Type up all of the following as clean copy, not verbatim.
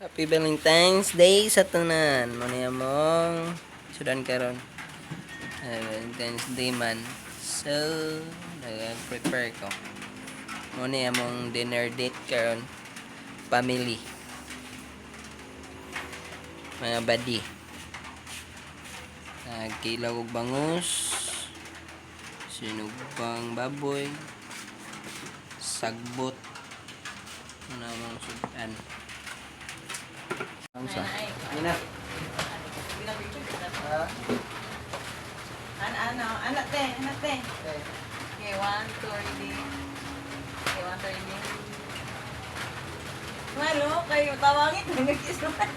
Happy Valentine's Day sa tanan. Mo niya mong sudan karon. Valentine's Day man. So, nag-prepare ko. Mo niya mong dinner date karon. Family. Mga buddy. Nagkilaw og bangus. Sinugbang baboy. Sagbot. Ano mong sudan. Ang sa? Ina. Ano, ano, ano, te, ano, te. Okay, one, two, ready. Okay, one, two, ready. Malo, kayo, tawangin ko, nag-kiss naman.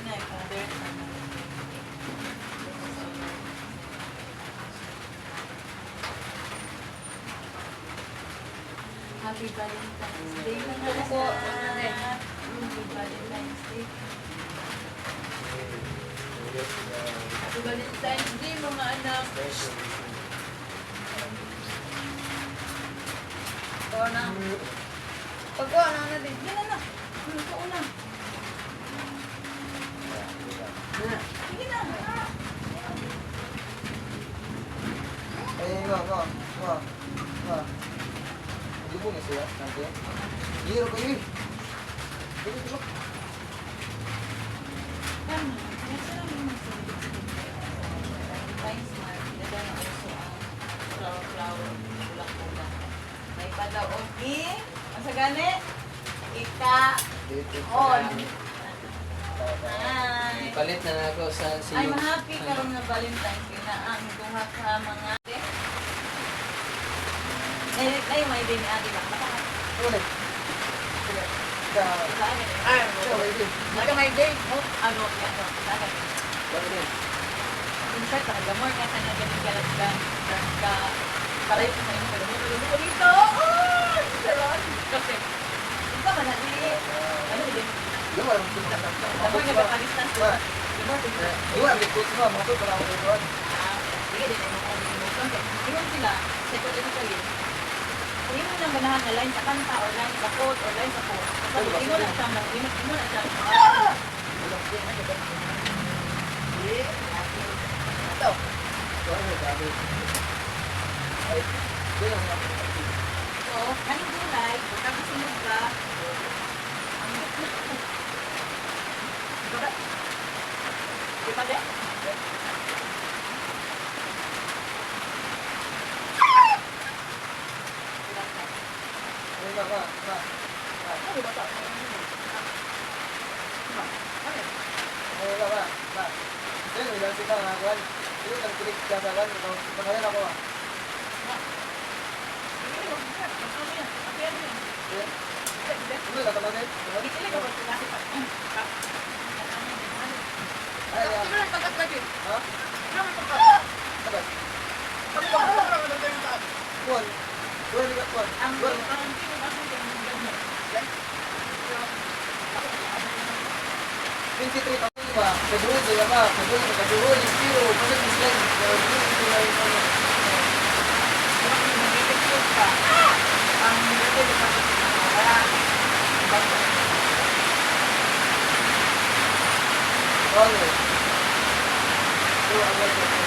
Nay, father, Happy Valentine's Day, mga anak. Happy Valentine's Day. Happy Valentine's Day, mga anak. Ikaw na. Pagkuha na na din. Yan na na. Ikaw na. Sige na. Ay, ma, ma, ma, ma. Lubong na sila, nanti. Hiro kayo eh. Dili, dili. Ano? Nasa namin magsabi sa Valentine's month, dito na uso ang flower flower, bulak-bulak. May padaog i, masagani, ika, Dito. on. Hi. Ipalit na na ako sa Ay, mahappy karon nga Valentine's Day na ang duha ka mga eh, ay, may din ni ate ba? Baka Ano na? Ka, sa akin. Ay, ka, may din. Baka may day. Oh, ano, ano, sa akin. Bakit din? Minsan, talaga more ka na ganun ka lang ka, ka, paray ko sa inyo, pero mo, pero mo dito. Oh, sarap. Kasi, ikaw man, hindi, ano, hindi, Di ba, ako nga ba, distance, Ma. di ba, di ba? Di ba, may coach ma, mga to, para ako dito. Ah, sige, di na mo emotion. Ingon sila, psychologically, kung imo nang ganahan na line sa kanta or line sa quote or line sa post, kasi imo na siya, imo na siya. Ah! Ito. Sorry, sabi. Ay, di lang ako. So, kaning gulay, pagkakasunod ka, ang Diba? Diba, de? Ay, ma, ma, ma. Ano ba ito? Ay, ma, ma, ma. Sino, ilan sila, mga kwan? Sino, nagkilig ka sa kwan? Ikaw, pangalan ako, ah. Eh, ano, natamasin? Ay, ah. Ha? Tagas. Kuwan. Kuwan, kuwan. Kuwan. 23 taon ba? Kaduol sila ba? Kaduol, kaduol, pero bakit mas lang? Kaduol, sila yung ano. Ano? So, ang like,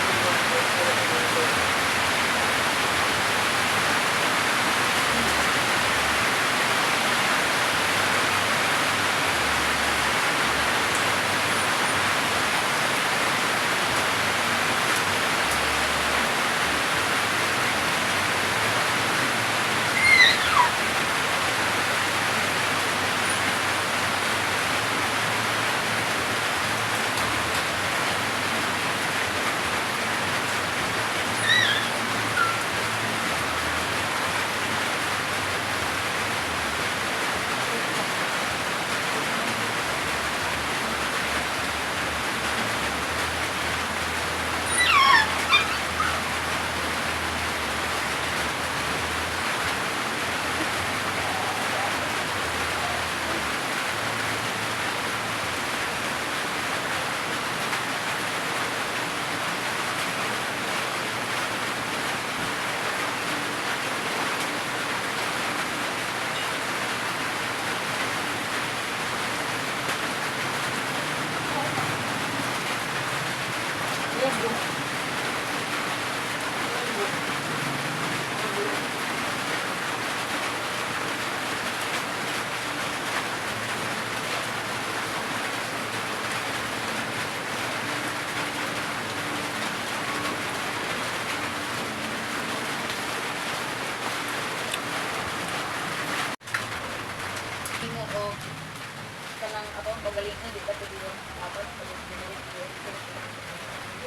Kanang ako ang pagalingon, di ba ito dito? Dapat, pagalingon.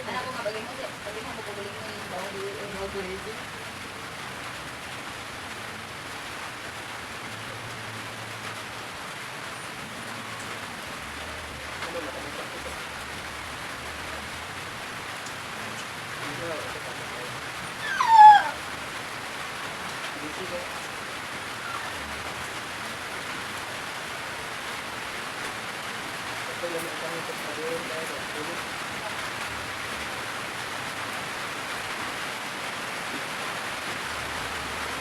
Anak ko nga, pagalingon, pagalingon, pagalingon.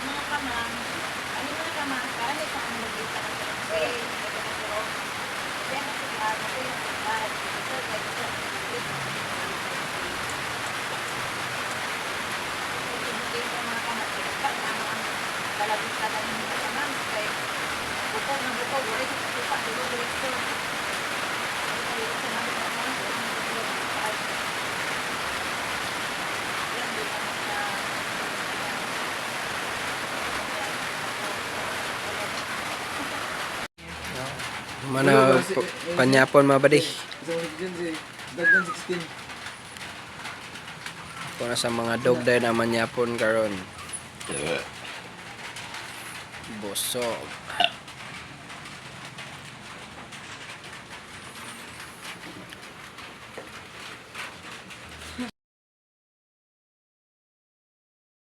Mga kamang, ano mga kamang, kaya sa ang mag-isa ka sa okay, ito ka sa kaya kasi ako yung pagkakas, ito, ito, ito, bukog na bukog, wala sa tupa, dito, diretso. Yan, di pa na Mana panyapon mga badi. Dagdan 16. Kuna sa mga dog dahil na manyapon karon. Busog.